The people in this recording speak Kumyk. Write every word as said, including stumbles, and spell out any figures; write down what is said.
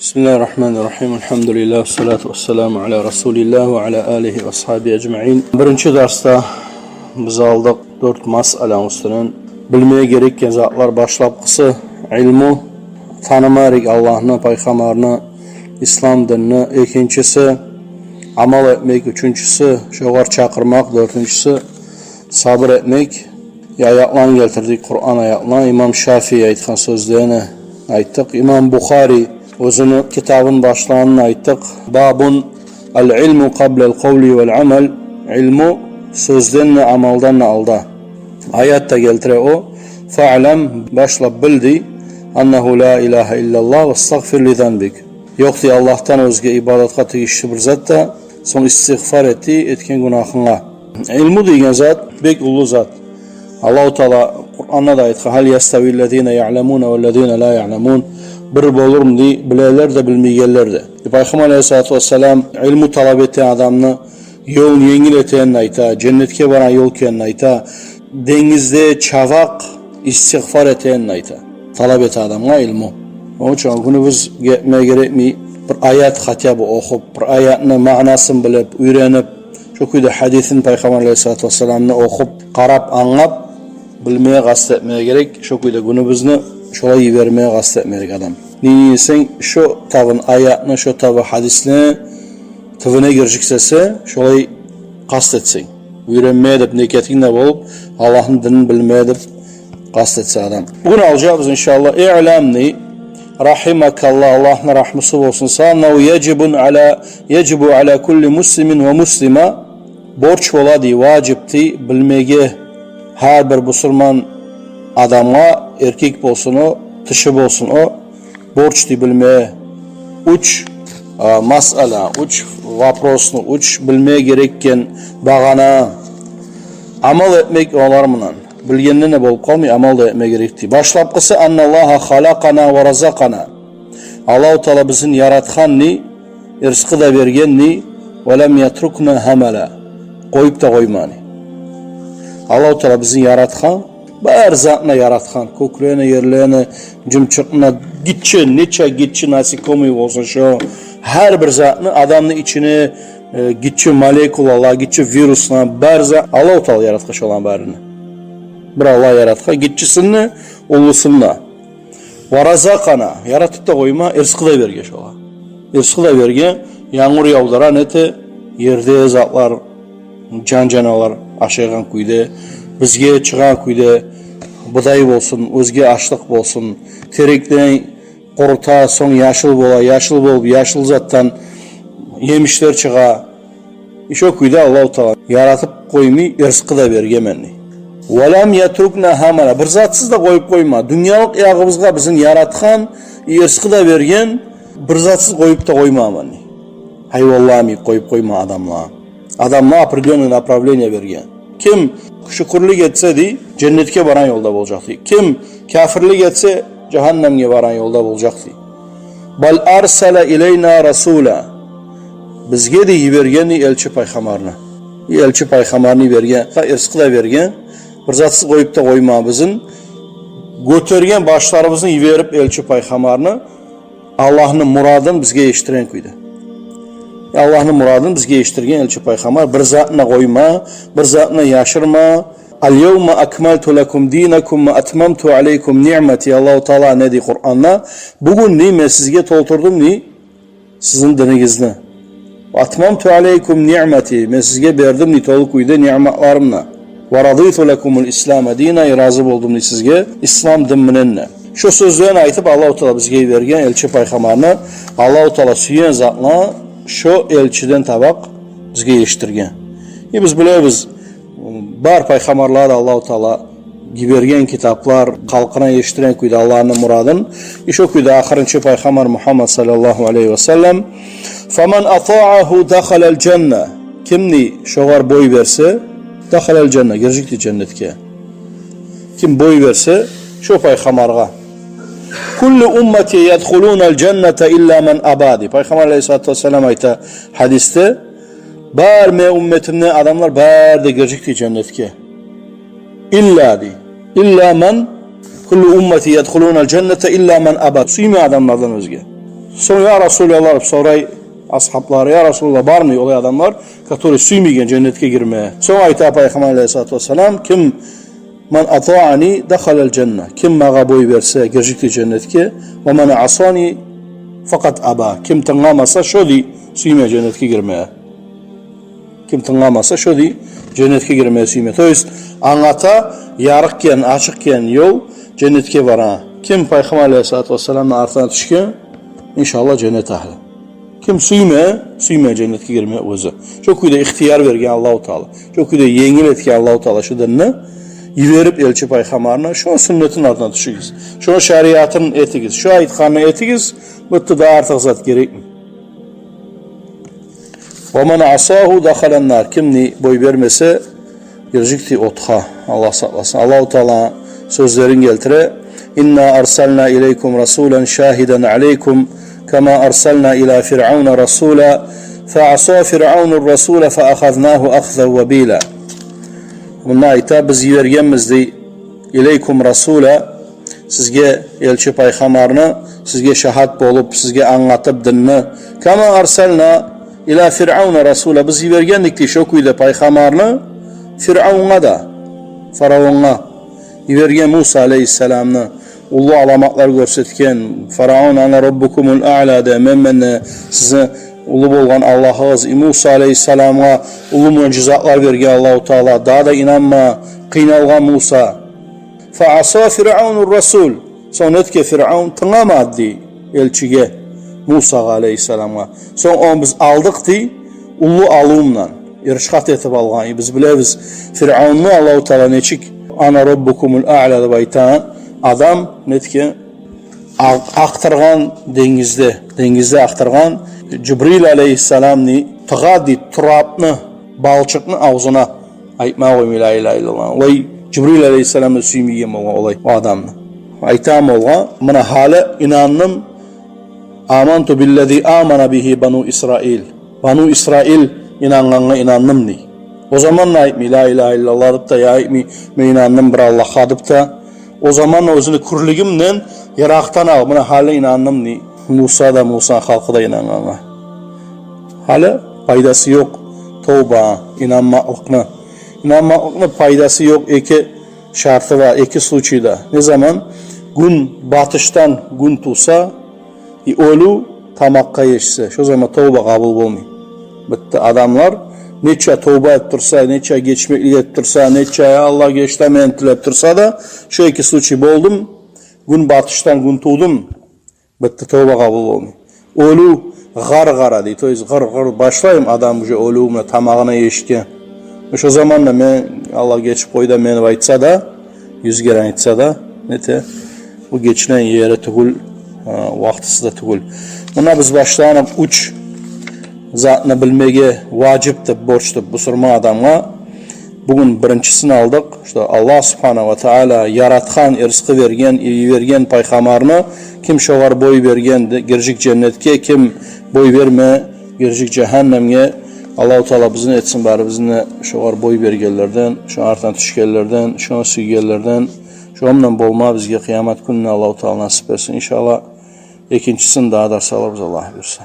Бисмиллагьи ррагьмани ррагьим. Альгьамдулиллагь, вассалату вассаламу аля расулиллагь ва аля алигьи ва асгьабигьи ажмаин. Биринчи дарсда биз алдыкъ дёрт масъаланы уьстюнден. Билмеге герекген затлар: башлапгъысы илму, таныма герек Аллагьны, пайхаммарны, ислам динни. Экинчиси амал этмек, уьчюнчюсю шогъар чакъырмакъ, дёртюнчюсю сабур этмек. Аятланы гелтирдик, Къуран аятланы, имам Шафии айтгъан сёзлени айтдыкъ. Имам Бухари оьзюню китабын башлагъанын айтдыкъ. Бабун аль-илму къабла аль-къавли валь-амал. Илму сёзден де, амалдан да алда. Аят да гелтире о: «Фаълам», башлап бил, дей, «аннагьу ла илагьа иллаллагь вастагъфир ли занбик». Ёкъ, дей, Аллагьдан оьзге ибадатгъа тийишли бир зат да, сонг истигъфар эт, дей, этген гюнагьынга. Илму деген зат бек уллу зат. Аллагьу Таала Къуранда да айтгъан: «Гьал ястави ллазина яъламуна валлазина ла яъламун?» Бир болурму, дей, билегенлер де, билмейгенлер де? Э, Пайхаммар алейгьиссалату вассалам илму талап этеген адамны ёлун енгил этегенин айта, женнетге барагъан ёл экенин айта. Денгизде чабакъ истигъфар этегенин айта. Талап эте адамгъа илму. Ону учун гюнюбюз гетмеге герекмей, бир аят хотя бы охуп, бир аятны маънасын билип, уьйренип, шо кюйде гьадисин, Пайхаммар алейгьиссалату вассаламны охуп, къарап, англап, билмеге къаст этмеге герек. Шо кюйде гюнюбюзню шолай йибермеге къаст этмеге герек адам. Неге десенг, шо табын аятны, шо табын гьадисни тюбюне гиржиксесе, шолай къаст этсенг, уьйренмеге деп ниетинг де болуп, Аллагьны динин билмеге деп къаст этсе адам. Бугюн алажакъбыз, иншааллагь, «Иълам», дей, рагьимакаллагь, Аллагьны рагьмусу болсун сагъа, «аннагьу яжибун аля, яжибу аля кулли муслимин ва муслима». Борч бола, дей, важип, дей, билмеге гьар бир бусурман адамгъа, эркек болсун о, тиши болсун о, борч, дей, билме уьч, а, масъала, уьч вопросну, уьч билме герекген багъана, амал этмек олар булан. Билгенден де болуп къалмай, амал да этме герек, дей. Башлапгъысы: «Анналлагьа халакъана ва разакъана». Аллагьу Таала бизин яратгъан, дей, ризкъы да берген, дей, «ва лам ятрукна гьамала». Къоюп да къоймагъан, дей. Аллагьу Таала бизин яратгъан, бар затны яратгъан, кёклени, ерлени, жымчыкъны, гиччи, нече гиччи насекомый болсун шо, гьар бир затны, адамны ичине, э, гиччи молекулалар, гиччи вируслар, бар зат, Аллагьу Таала яратгъан шоланы барын. Бир Аллагь яратгъан, гиччисин де, уллусун да. «Ва разакъана», яратып да къоймай, ризкъы да берген шолагъа. Ризкъы да берген, янгур явдура, нете, ерде затлар жан-жанаварлар ашайгъан кюйде, бизге чыгъагъан кюйде, будай болсун, оьзге ашлыкъ болсун, терекни къурута, сонг яшыл бола, яшыл болуп, яшыл затдан емишлер чыгъа. Шо кюйде Аллагьу Таала яратып къоймай, ризкъы да берген, дей. «Ва лам ятрукна гьамала». Бир затсыз да къоюп къоймай. Дюньялыкъ ягъыбызгъа бизин яратгъан, ризкъы да берген, бир затсыз къоюп да къоймагъан, дей. Гьайванланы къоюп къоймай, адамланы. Адамлагъа определённый направление берген. Ким шюкюрлюк этсе, дей, женнетге барагъан ёлда болажакъ, дей. Ким капирлик этсе, жагьаннемге барагъан ёлда болажакъ, дей. «Бал арсала илайна расула». Бизге де йиберген, дей, элчи пайхаммарны. Элчи пайхаммарны йиберген, ризкъы да берген, бир затсыз къоюп да къоймай бизин. Гётерген башларыбызны йиберип элчи пайхаммарны, Аллагьны мурадын бизге етишдирген кюйде. Аллагьны мурадын бизге етишдирген элчи пайхаммар, бир затны да къоймай, бир затны да яшырмай. «Аль-явма акмалту лакум динакум ва атмамту алайкум ниъмати». Аллагьу Таала не дей Къуранда? «Бугюн, дей, мен сизге толтурдум, дей, сизин динигизни. Ва атмамту алайкум ниъмати, мен сизге бердим, дей, толу кюйде ниъматларымны. Ва радиту лакумуль ислама дина, рази болдум, дей, сизге ислам дин булан», — деп. Шо сёзлени айтып, Аллагьу Таала бизге йиберген элчи пайхаммарны, Аллагьу Таала сюйген затны шо элчиден таба бизге етишдирген. Э, биз билебиз, бар пайхаммарлагъа да Аллагьу Таала йиберген китаплар, халкъына етишдирген кюйде Аллагьны мурадын. Шо кюйде ахырынчы пайхаммар Мугьаммад саллаллагьу алайгьи ва саллам: «Фаман атаъагьу дахалаль жанна». Ким, дей, шогъар бой берсе, дахалаль жанна, гиржек, дей, женнетге. Ким бой берсе шо пайхаммаргъа. «Куллу уммати ядхулуналь жанната илла ман аба», — дей. Пайхаммар алайгьиссалату вассалам айта гьадисде: «Бар мени умматымдан адамлар бары да гиржек, дей, женнетге. Илла, дей. Илла ман, куллу уммати ядхулуналь жанната илла ман аба». Сюймеген адамлардан оьзге. Сонг, я Расулаллагь, деп сорай асгьаблары, я Расулаллагь, бармы олай адамлар, которые сюймейген женнетге гирме? Сонг айта Пайхаммар алейгьиссалату вассалам: «Ким, ман атаани дахалал жанна. Ким магъа бой берсе, гиржикди женнетге. Ва ман асани факъад аба. Ким тынгламаса, шо дей сюйме женнетге гирме». Ким тынгламаса, шо дей женнетге гирме сюйме. То есть, англата, ярыкъ экен, ачыкъ экен ёл женнетге бара. Ким Пайхаммар алейгьиссалату вассаламны артына тюшген, иншаллагь, женнет агьлю. Ким сюйме, сюйме женнетге гирме оьзю. Шо кюйде ихтияр берген Аллагьу Таала. Шо кюйде енгил этген Аллагьу Таала шо динни, йиберип элчи Пайхаммарны: «Шо сюннетин артына тюшюгюз. Шо шариатын этигиз. Шо айтгъанны этигиз». Битди, дагъы артыкъ зат герекми? «Ва ман асагьу дахалан нар». Ким дей бой бермесе, гиржикди отгъа. Аллагь сакъласын. Аллагьу Таала сёзлерин гелтире: «Инна арсална илейкум расулан шагьидан алейкум, кама арсална ила фиръавна расула, фа аса фиръавну расула, фа ахазнагьу ахзан вабила». Мунда айта: «Биз йибергенбиз, дей, илейкум расула, сизге элчи Пайхаммарны, сизге шагьат болуп, сизге англатып динни. Кама арсална ила фиръавна расула, биз йибергендик, дей, шо кюйде Пайхаммарны Фиръавунгъа да, фараонгъа, йиберген Муса алейгьиссаламны, уллу аламатлар гёрсетген. Фараон: «Ана раббукумул аъла», — де, «Мен, мен де сизин уллу болгъан Аллагьыгъыз». И Муса алейгьиссаламгъа уллу муъжизатлар берген Аллагьу Таала, дагъы да инанма къыйналгъан Муса. «Фа аса фиръавну расул». Сонг нетген Фиръавун? Тынгламады, дей, элчиге, Мусагъа алейгьиссаламгъа. Сонг ону биз алдыкъ, дей, уллу алывундан, иршат этип алгъан. Биз билебиз Фиръавунну Аллагьу Таала нечик, «Ана раббукумул аъла» деп айтагъан адам нетген, акъ-, акътыргъан денгизде, денгизде акътыргъан, Жибрил алейгьиссаламны тыгъа, дей, турапны, балчыкъны авзуна. Айтма къоймай ла илагьа иллаллагь. Олай Жибрил алейгьиссаламны сюймейген болгъан олай о адамны. Айтагъан болгъан: «Муна гьали инандым. Аманту биллази амана бигьи бану Исраил. Бану Исраил инангъангъа инандым», — дей. О заман да айтмай ла илагьа иллаллагь деп де, я айтмай «Мен инандым бир Аллагьгъа» деп де. О заман да оьзюню кюрлюгюнден, яракъдан ал, муна гьали инандым, дей. Муса да, Мусаны халкъы да инангъангъа. Гьали пайдасы ёкъ. Товба, инанмакълыкъны. Инанмакълыкъны пайдасы ёкъ. Эки шарты бар, эки случайда. Не заман? Гюн батышдан гюн тувса, и оьлюв тамакъгъа етишсе, шо заман товба къабул болмай. Битди, адамлар нече товба этип турса, нече гечмеклик этип турса, нече «Я Аллагь, геч де мени» тилеп турса да, шо эки случай болдуму, гюн батышдан гюн тувдуму, битди, товба къабул болмай. Оьлюв гъар-гъара, дей, то есть гъыр-гъыр башлаймы адам уже оьлюв, муна тамагъына етишген. Шо заманда «Мен, Аллагь, гечип къой да мени» деп айтса да, юз керен айтса да, нете, бу гечилеген ери тюгюл, а, вакътиси де тюгюл. Муна биз башлагъан уьч затны билмеге важип деп, борч деп бусурман адамгъа. Бугюн биринчисин алдыкъ. Что Аллагь субгьанагьу ва таала яратгъан, ризкъы берген, йиберген пайхаммарны, ким шогъар бой берген, де, гиржик женнетге, ким бой берме, гиржик жагьаннемге. Аллагьу таала бизин этсин барыбызны да шогъар бой бергенлерден, шону артына тюшгенлерден, шону сюйгенлерден, шондан болма бизге къыямат гюнюне Аллагьу таала насип этсин, иншаллагь. Экинчисин дагъы дарс алырбыз, Аллагь буюрса.